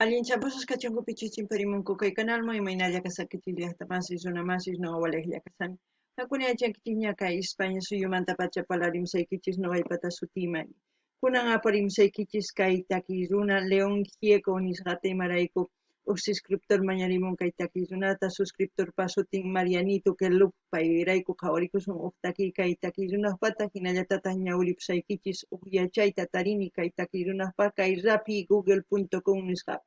Allinchapusqas kachunku chimparimunku kay kanalman imaynalla kasqaykichis llaqtamasis runamasis noqa walejlla kasani. Qankuna yachankichisña kay España suyumantapacha parlarimusaykichis noqaypata sutiymani. Kunan aparimusaykichis kay takiy runa León Gieco nisqata imarayku uj suscriptor mañarimun kay takiy runata suscriptorpa sutin Marianito Kelup payrayku qhawarikusun uj takiy kay takiy runajpata hinallatataj ñawiripusaykichis uj yachayta tarini kay takiy runajpa kay rapi google.com nisqapi.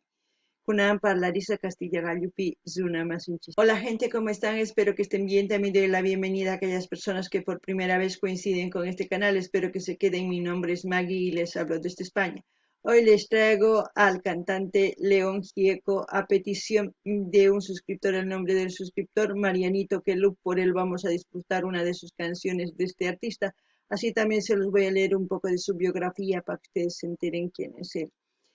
Kunan parlarisa Castilla Gallupi runa masinchis. Hola gente, ¿cómo están? Espero que estén bien. También doy la bienvenida a aquellas personas que por primera vez coinciden con este canal. Espero que se queden. Mi nombre es Maggie y les hablo desde España. Hoy les traigo al cantante León Gieco a petición de un suscriptor, el nombre del suscriptor Marianito Kelup, por él vamos a disfrutar una de sus canciones de este artista. Así también se los voy a leer un poco de su biografía para que ustedes se enteren quién es él.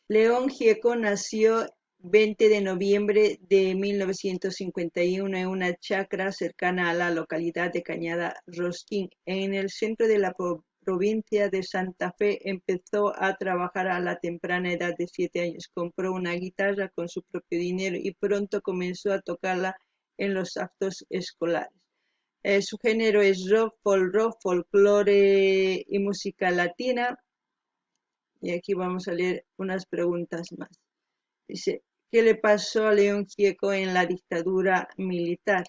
León Gieco nació 20 de noviembre de 1951 en una chacra cercana a la localidad de Cañada Rosquín, en el centro de la provincia de Santa Fe. Empezó a trabajar a la temprana edad de 7 años. Compró una guitarra con su propio dinero y pronto comenzó a tocarla en los actos escolares. Su género es rock, folk rock, folclore y música latina. Y aquí vamos a leer unas preguntas más. Dice, ¿qué le pasó a León Gieco en la dictadura militar?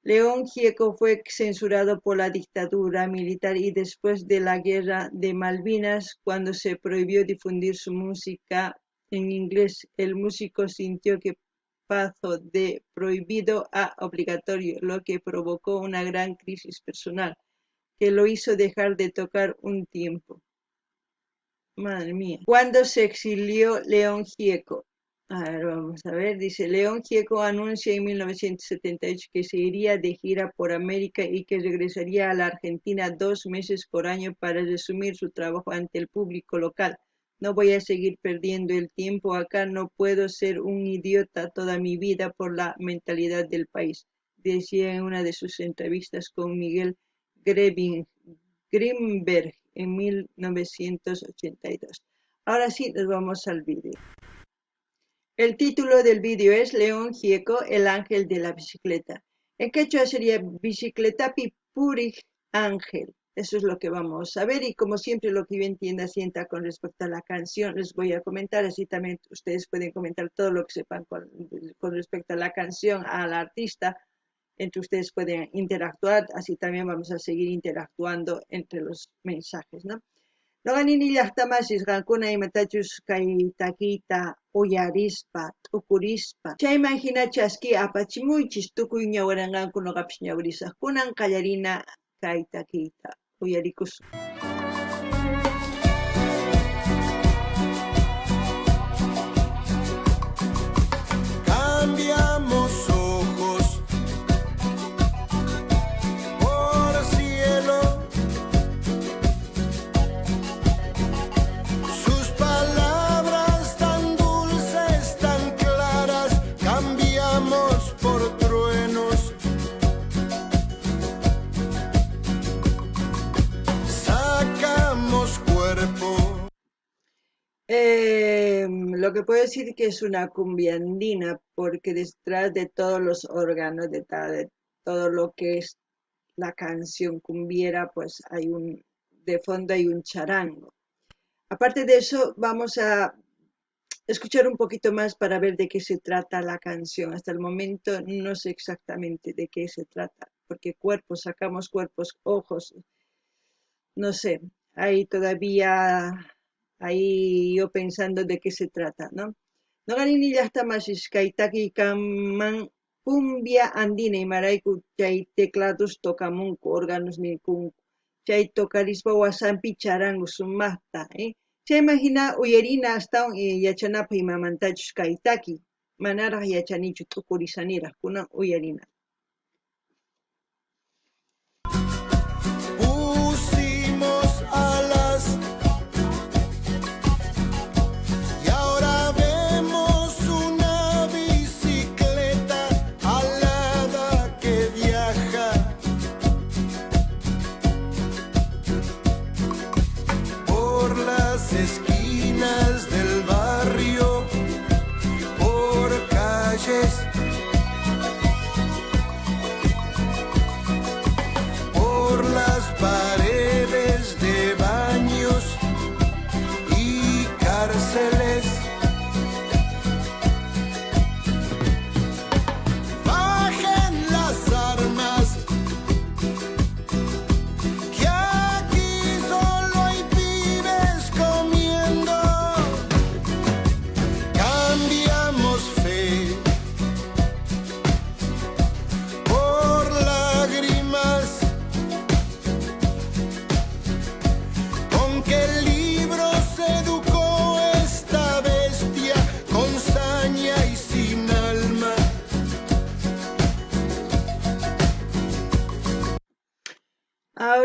León Gieco fue censurado por la dictadura militar y después de la Guerra de Malvinas, cuando se prohibió difundir su música en inglés, el músico sintió que pasó de prohibido a obligatorio, lo que provocó una gran crisis personal, que lo hizo dejar de tocar un tiempo. Madre mía. ¿Cuándo se exilió León Gieco? A ver, vamos a ver. Dice, León Gieco anuncia en 1978 que se iría de gira por América y que regresaría a la Argentina 2 meses por año para resumir su trabajo ante el público local. No voy a seguir perdiendo el tiempo acá, no puedo ser un idiota toda mi vida por la mentalidad del país, decía en una de sus entrevistas con Miguel Grinberg en 1982. Ahora sí, nos vamos al vídeo. El título del vídeo es León Gieco, el ángel de la bicicleta. En quechua sería bicicletapi purij ángel. Eso es lo que vamos a ver y como siempre lo que yo entienda, sienta con respecto a la canción, les voy a comentar, así también ustedes pueden comentar todo lo que sepan con respecto a la canción, al artista, entre ustedes pueden interactuar, así también vamos a seguir interactuando entre los mensajes, ¿no? Noqa nini llaqtamasis qankuna imatachus kay takiyta uyarispa, t'ukurispa. Chayman hina chaski apachimuychis tukuy ñawiranqanku noqapis ñawirisaq. Kunan qallarina kay takiyta uyarikusun. Cambiamos ojos por cielo, sus palabras tan dulces, tan claras, cambiamos por truenos. Sacamos cuerpo. Lo que puedo decir que es una cumbia andina, porque detrás de todos los órganos, detrás de todo lo que es la canción cumbiera, pues de fondo hay un charango. Aparte de eso, vamos a escuchar un poquito más para ver de qué se trata la canción. Hasta el momento no sé exactamente de qué se trata, porque cuerpos, sacamos cuerpos, ojos, no sé, ahí todavía, ahí yo pensando de qué se trata, ¿no? Noqa nini llaqtamasis kay takiy kanman cumbia andina imarayku chay teclados tocamunku, órganos ninkunku, chay tocarispa wasampi charango sumaqta, Chayman hina uyarina astawan yachanapaq imamantachus kay takiy, manaraq yachanichu t'ukurisaniraq, kunan uyarina. Pusimos alas y ahora vemos una bicicleta alada que viaja por las esquinas del barrio.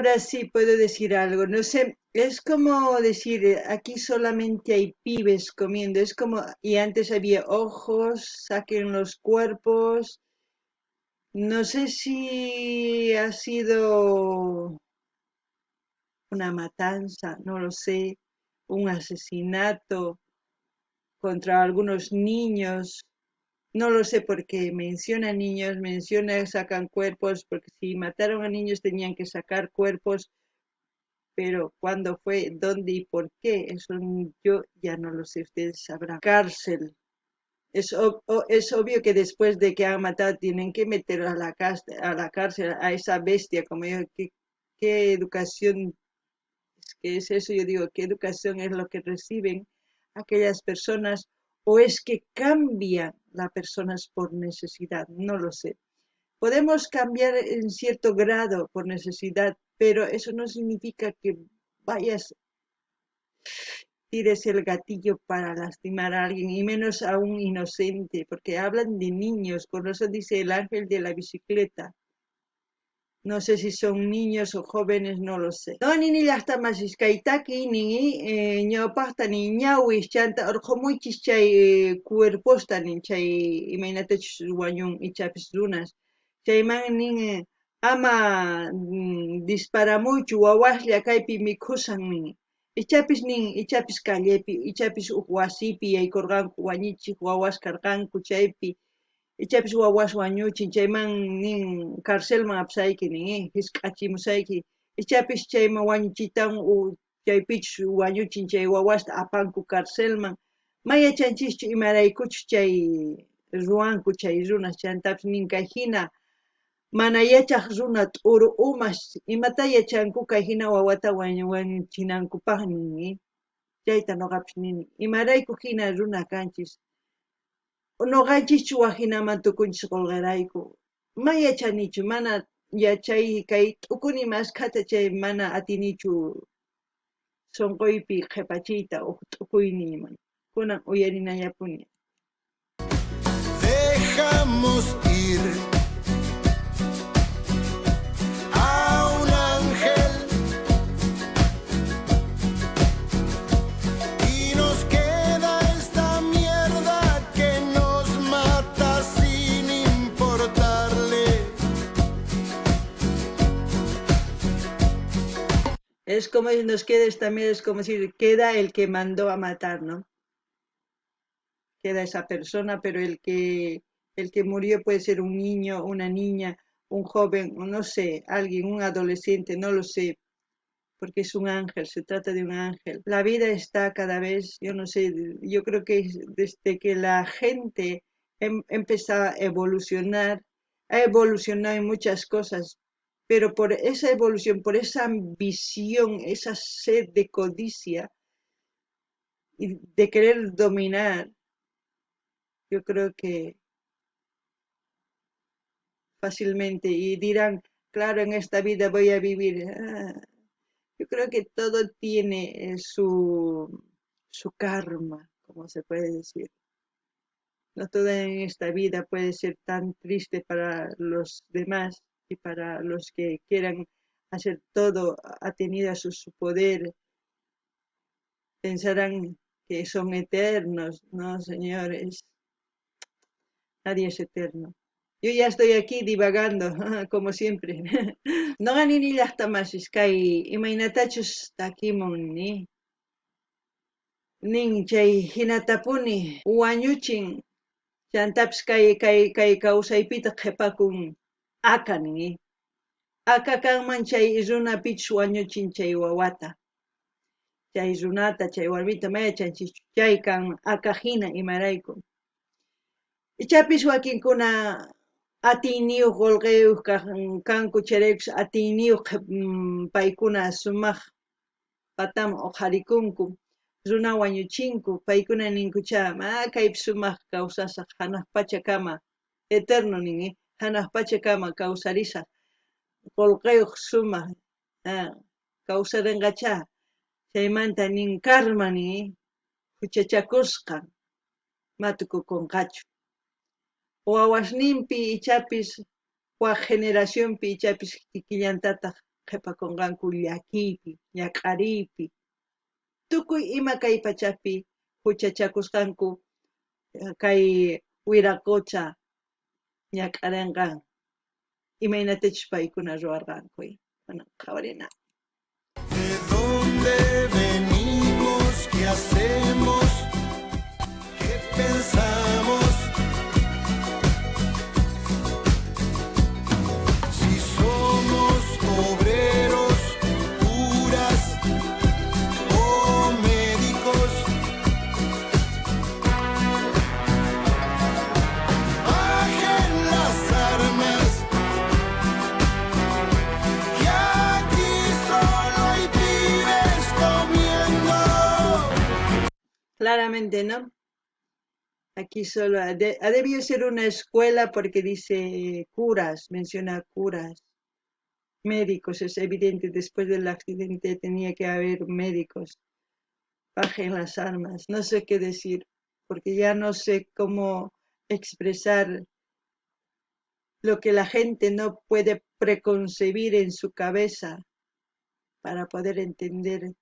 Ahora sí puedo decir algo. No sé, es como decir, aquí solamente hay pibes comiendo. Es como, y antes había ojos, saquen los cuerpos. No sé si ha sido una matanza, no lo sé, un asesinato contra algunos niños. No lo sé porque menciona niños, menciona sacan cuerpos, porque si mataron a niños tenían que sacar cuerpos, pero cuándo fue, dónde y por qué, eso yo ya no lo sé, ustedes sabrán. Cárcel. Es obvio que después de que han matado tienen que meter a la cárcel a esa bestia, como yo, ¿qué educación es que es eso? Yo digo, ¿qué educación es lo que reciben aquellas personas? ¿O es que cambian las personas por necesidad? No lo sé. Podemos cambiar en cierto grado por necesidad, pero eso no significa que vayas, tires el gatillo para lastimar a alguien, y menos a un inocente, porque hablan de niños, por eso dice el ángel de la bicicleta. No sé si son niños o jóvenes, no lo sé. No, ni llaqtamasis kaytaki nin ñawpaqta nin ñawis chanta urqhumuychis chay cuerposta nin chay imaynatachus wañun ichapis runas. Chayman nin ama disparamuychu wawaslla kaypi mikhusan nin. Ichapis nin, ichapis callepi, ichapis uj wasipi yaykurqanku wañichij wawas karqanku chaypi. Ichapis wawas wañuchin chayman nin carcelman apsayki nin, hisk'achimusayki. Ichapis chayman wañuchitan chaypichus wañuchin chay wawasta apanku carcelman. Ma yachanchischu imaraykuchus chay ruwanku chay runas chantapis nin kay hina mana yachaj runa t'uru umas imata yachanku kay hina wawata wañuchinankupaq nin, chayta noqapis nini imarayku hina runa kanchis. Noqanchischu waj hinaman tukunchis qolqerayku. Ma yachanichu, mana yachay kay t'ukuni maskhata chay mana atinichu sonqoypi qhepachiyta uj t'ukuyniyman. Kunan uyarinallapuni. Dejamos ir a un ángel y nos queda esta mierda que nos mata sin importarle. Es como nos queda esta mierda, es como decir, queda el que mandó a matar, ¿no? Queda esa persona, pero el que murió puede ser un niño, una niña, un joven, o no sé, alguien, un adolescente, no lo sé, porque es un ángel, se trata de un ángel. La vida está cada vez, yo no sé, yo creo que desde que la gente empezó a evolucionar, ha evolucionado en muchas cosas, pero por esa evolución, por esa ambición, esa sed de codicia y de querer dominar, yo creo que fácilmente, y dirán, claro, en esta vida voy a vivir. Yo creo que todo tiene su karma, como se puede decir. No todo en esta vida puede ser tan triste para los demás y para los que quieran hacer todo atenido a su poder. Pensarán que son eternos. No, señores, nadie es eterno. Yo ya estoy aquí divagando, como siempre. No ganini llaqtamasis kay imaynatachus takimun ni. Nin chay hinatapuni wañuchin chantapis kay kawsaypita qhipakun aka nin. Aka kanman chay runa pichus wañuchin chay wawata. Chay runata, chay warmita ma yachanchischu chay kanman aka hina imarayku. Ichapis wakinkuna atiyniyuq qolqeyuq kanku chayraykus atiyniyuq paykuna sumaq pataman uqharikunku, runa wañuchinku, paykuna ninkucha ma kaypi sumaq kawsasaq hanaq pachakama, eterno nin, hanaq pachakama kawsarisaq, qolqeyuq sumaq kawsarinqacha, chaymanta nin karma nin, huchachakusqan ma tukukunqachu. Wawasninpi ichapis waj generacionpi ichapis kikillantataq Qhepakonqanku llakiypi, ñak'ariypi, tukuy ima kay pachapi juchachakusqanku kay wiraqocha ñak'arenqan, imaynatachus paykuna ruwarqanku. Bueno, qhawarina. ¿De dónde venimos? ¿Qué hacemos? ¿Qué pensamos? Si somos obreros, curas o médicos. Bajen las armas, que aquí solo hay pibes comiendo. Claramente, ¿no? Aquí solo ha debido ser una escuela porque dice curas, menciona curas, médicos, es evidente, después del accidente tenía que haber médicos. Bajen las armas, no sé qué decir, porque ya no sé cómo expresar lo que la gente no puede preconcebir en su cabeza para poder entender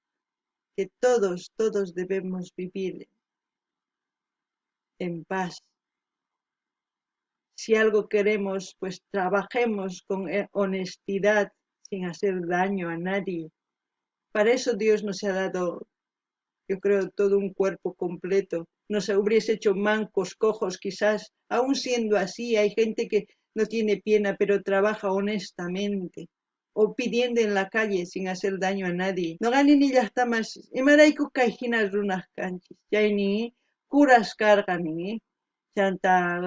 que todos debemos vivir en paz. Si algo queremos, pues trabajemos con honestidad, sin hacer daño a nadie. Para eso Dios nos ha dado, yo creo, todo un cuerpo completo. Nos hubiese hecho mancos, cojos, quizás. Aún siendo así, hay gente que no tiene pierna, pero trabaja honestamente. O pidiendo en la calle sin hacer daño a nadie. No gani ni llajtamas, imarayku kay hina runas kanchis. Chayni curas karqa nin, chanta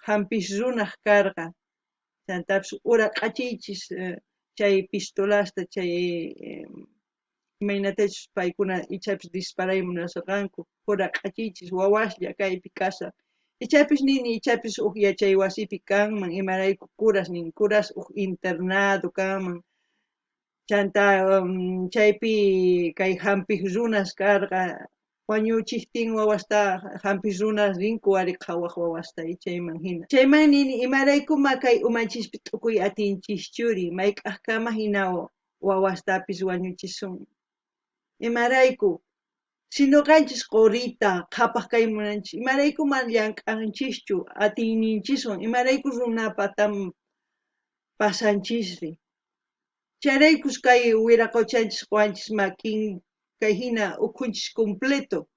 jampis runas karqa, chantapis uraq'achiychis chay pistolasta, chay imaynatachus paykuna ichapis disparay munasqanku, uraq'achiychis wawaslla kaypi kashan. Ichapis nini, ichapis uj yachay wasipi kanman, imarayku curas nin, curas uj internado kanman. Chanta chaypi kay jampij runas karqa, wañuchijtin wawasta jampij runas rinku ari qhawaj wawasta chayman hina. Chayman nini, imaraykuma kay umanchispi t'ukuy atinchischuri, mayk'ajkama hina wawastapis wañuchisun. Imarayku, si noqanchis qorita qhapaj kay munanchis, imarayku man llank'anchischu atiyninchiswan, imarayku runapatam pasanchisri. Chayraykus kay wiraqochanchis qowanchis makin kay hina ukhunchis completo,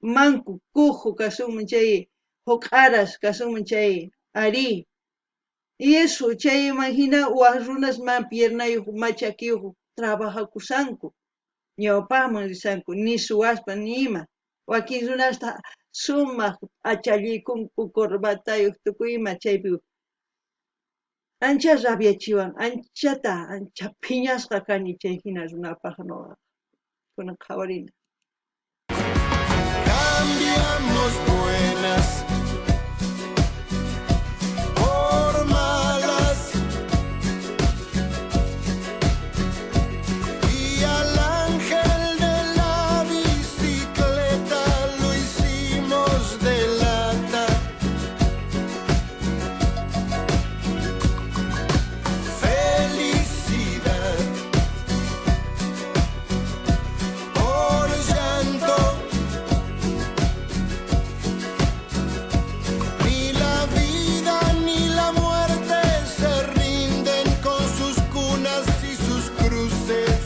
manku, cojo kasunman chay, joq'aras kasunman chay, arí. Y eso, chayman hina waj runas man piernayuq machakiyuq trabajakusanku, ñawpaqman risanku, ni suwaspa ni ima. Wakin runasta sumaq p'achallikunku corbatayuq tukuy ima chaypi. Ancha rabiachiwan, anchata, ancha phiñasqa kani chay hina runapaq noqaqa. Kunan qhawarina. Cambiamos buenas por malas y al ángel de la bicicleta lo hicimos de lata. Felicidad por llanto. Ni la vida ni la muerte se rinden con sus cunas y sus cruces.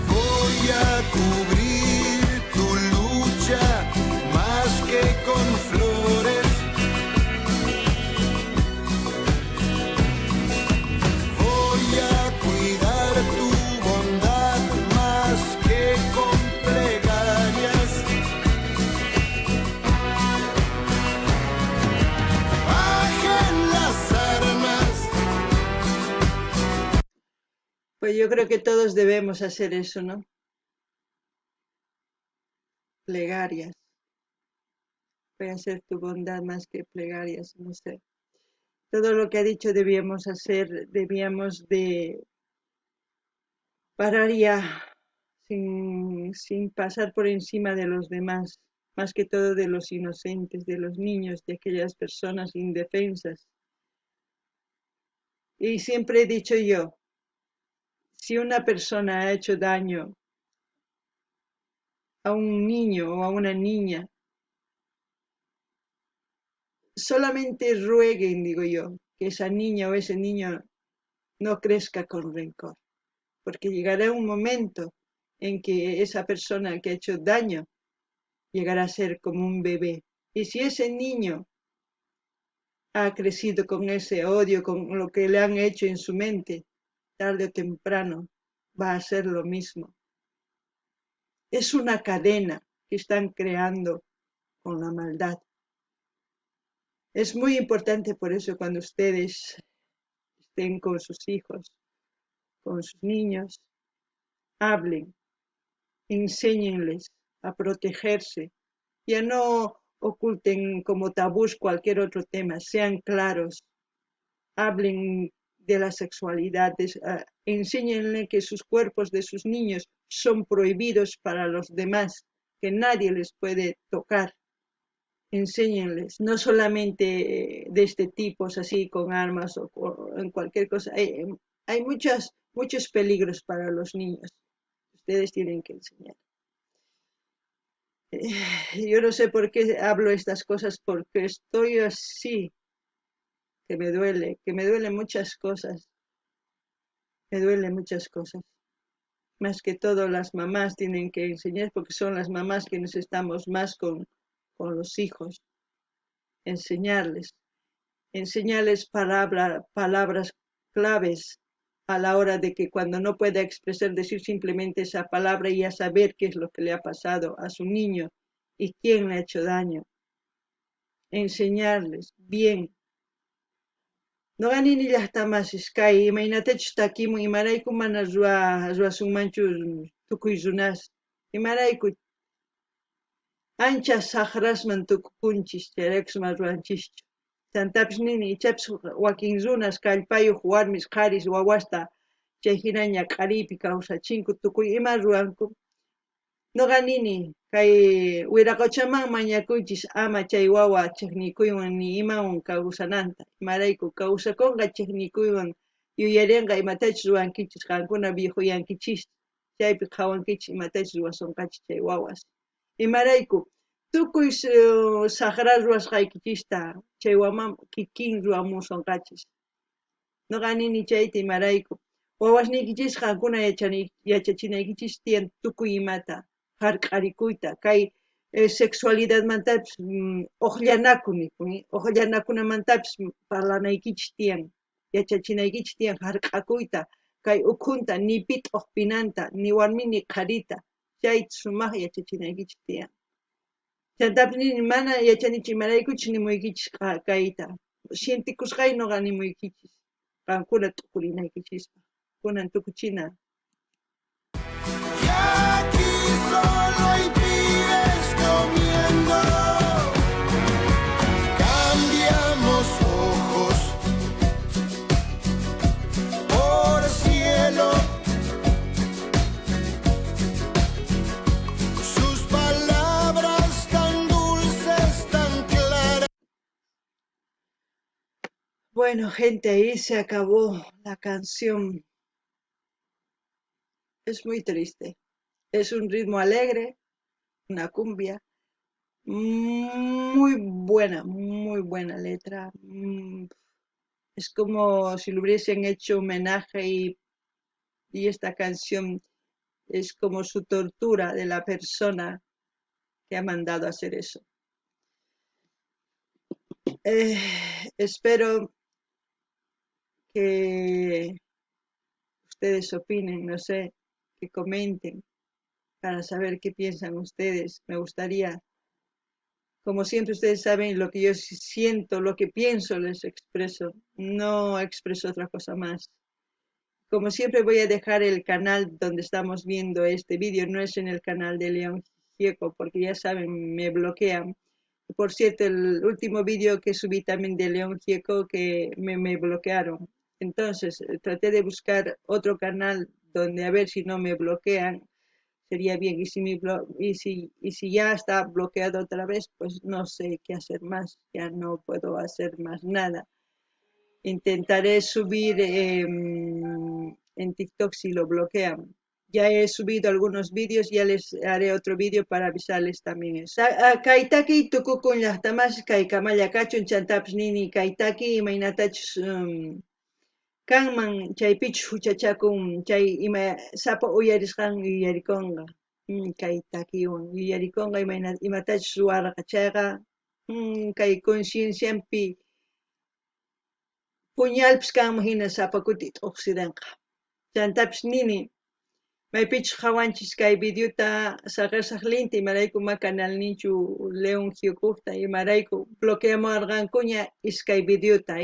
Voy a cubrir tu lucha más que con flores. Voy a cuidar tu bondad más que con plegarias. Bajen las armas. Pues yo creo que todos debemos hacer eso, ¿no? Plegarias. Voy a hacer tu bondad más que plegarias, no sé. Todo lo que ha dicho debíamos hacer, debíamos de parar ya sin pasar por encima de los demás, más que todo de los inocentes, de los niños, de aquellas personas indefensas. Y siempre he dicho yo, si una persona ha hecho daño a un niño o a una niña, solamente rueguen, digo yo, que esa niña o ese niño no crezca con rencor, porque llegará un momento en que esa persona que ha hecho daño llegará a ser como un bebé. Y si ese niño ha crecido con ese odio, con lo que le han hecho en su mente, tarde o temprano va a ser lo mismo. Es una cadena que están creando con la maldad. Es muy importante por eso cuando ustedes estén con sus hijos, con sus niños, hablen, enséñenles a protegerse y a no oculten como tabús cualquier otro tema, sean claros, hablen de la sexualidad, enséñenle que sus cuerpos de sus niños son prohibidos para los demás, que nadie les puede tocar. Enséñenles, no solamente de este tipo, así con armas o en cualquier cosa. Hay muchos peligros para los niños. Ustedes tienen que enseñar. Yo no sé por qué hablo estas cosas, porque estoy así, que me duele, que me duelen muchas cosas. Me duelen muchas cosas. Más que todo las mamás tienen que enseñar, porque son las mamás quienes estamos más con los hijos. Enseñarles, enseñarles palabras claves a la hora de que cuando no pueda expresar, decir simplemente esa palabra y ya saber qué es lo que le ha pasado a su niño y quién le ha hecho daño. Enseñarles bien. Noqa nini llaqtamasis kay imaynatachus takimun, imarayku mana ruwasunmanchu tukuy runas, imarayku ancha saqrasman tukukunchis, chayraykus mana ruwanchischu. Chantapis nini, ichapis wakin runas kallpayuq warmis qharis wawasta chay hina ñak'ariypi kawsachinku, tukuy ima ruwanku. Noqa nini, kay wiraqochaman mañakuychis ama chay wawa chiqnikuywan ni imawan kawsananta, imarayku kawsakunqa chiqnikuywan yuyarinqa imatachus ruwankichis, qankuna viejoyankichis, chaypi qhawankichis imatachus ruwasunqachis chay wawas. Imarayku tukuy saqra ruwasqaykichista chay waman kikin ruwamusunqachis. Noqa nini chayta imarayku wawasniykichis qankuna yachachinaykichis tiyan tukuy imata hark'arikuyta, kay sexualidadmantapis uqllanaku nikun, uqllanakunamantapis parlanaykichis tiyan, yachachinaykichis tiyan hark'akuyta, kay ukhunta ni pi t'uqpinanta, ni warmi ni qharita, chayta sumaq yachachinaykichis tiyan. Chantapis nini mana yachanichu imaraykuchus nimuykichis kayta, sientikusqay noqa nimuykichis, qankuna t'ukurinaykichispaq. Kunan tukuchina. Y aquí solo hay pibes comiendo. Cambiamos ojos por cielo. Sus palabras tan dulces, tan claras. Bueno, gente, ahí se acabó la canción. Es muy triste. Es un ritmo alegre, una cumbia, muy buena letra. Es como si le hubiesen hecho homenaje y esta canción es como su tortura de la persona que ha mandado a hacer eso. Espero que ustedes opinen, no sé, que comenten para saber qué piensan ustedes. Me gustaría, como siempre ustedes saben, lo que yo siento, lo que pienso, les expreso. No expreso otra cosa más. Como siempre voy a dejar el canal donde estamos viendo este vídeo, no es en el canal de León Gieco, porque ya saben, me bloquean. Por cierto, el último vídeo que subí también de León Gieco, que me bloquearon. Entonces, traté de buscar otro canal donde a ver si no me bloquean, sería bien. Y si ya está bloqueado otra vez, pues no sé qué hacer más, ya no puedo hacer más nada. Intentaré subir en TikTok si lo bloquean. Ya he subido algunos vídeos, ya les haré otro vídeo para avisarles también eso. Kay takiy tukukun llaqtamasis kaykamalla kachun chantapis nini kay takiy imaynatachus kanman chaypichus huchachakun chay ima sapa uyarisqan yuyarikunqa kay takiywan yuyarikunqa imayna imatachus ruwarqa chayqa kay conciencianpi puñalpis kanman hina sapa kuti t'uqsirinqa. Chantapis nini maypichus qhawanchis kay videota saqesaq linkta imarayku ma canalninchu León Giokujta imarayku bloqueamuwarqankuña iskay videota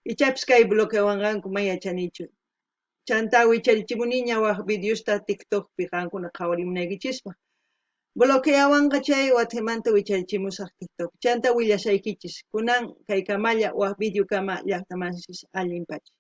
ichapis kay bloqueawanqanku ma yachanichu. Chanta wicharichimuniña waj videosta TikTokpi qankuna qhawarimunaykichispaq. Bloqueawanqa chay watejmanta wicharichimusaq TikTok. Chanta willasaykichis kunan kaykamalla waj videokama llaqtamasis allin pacha.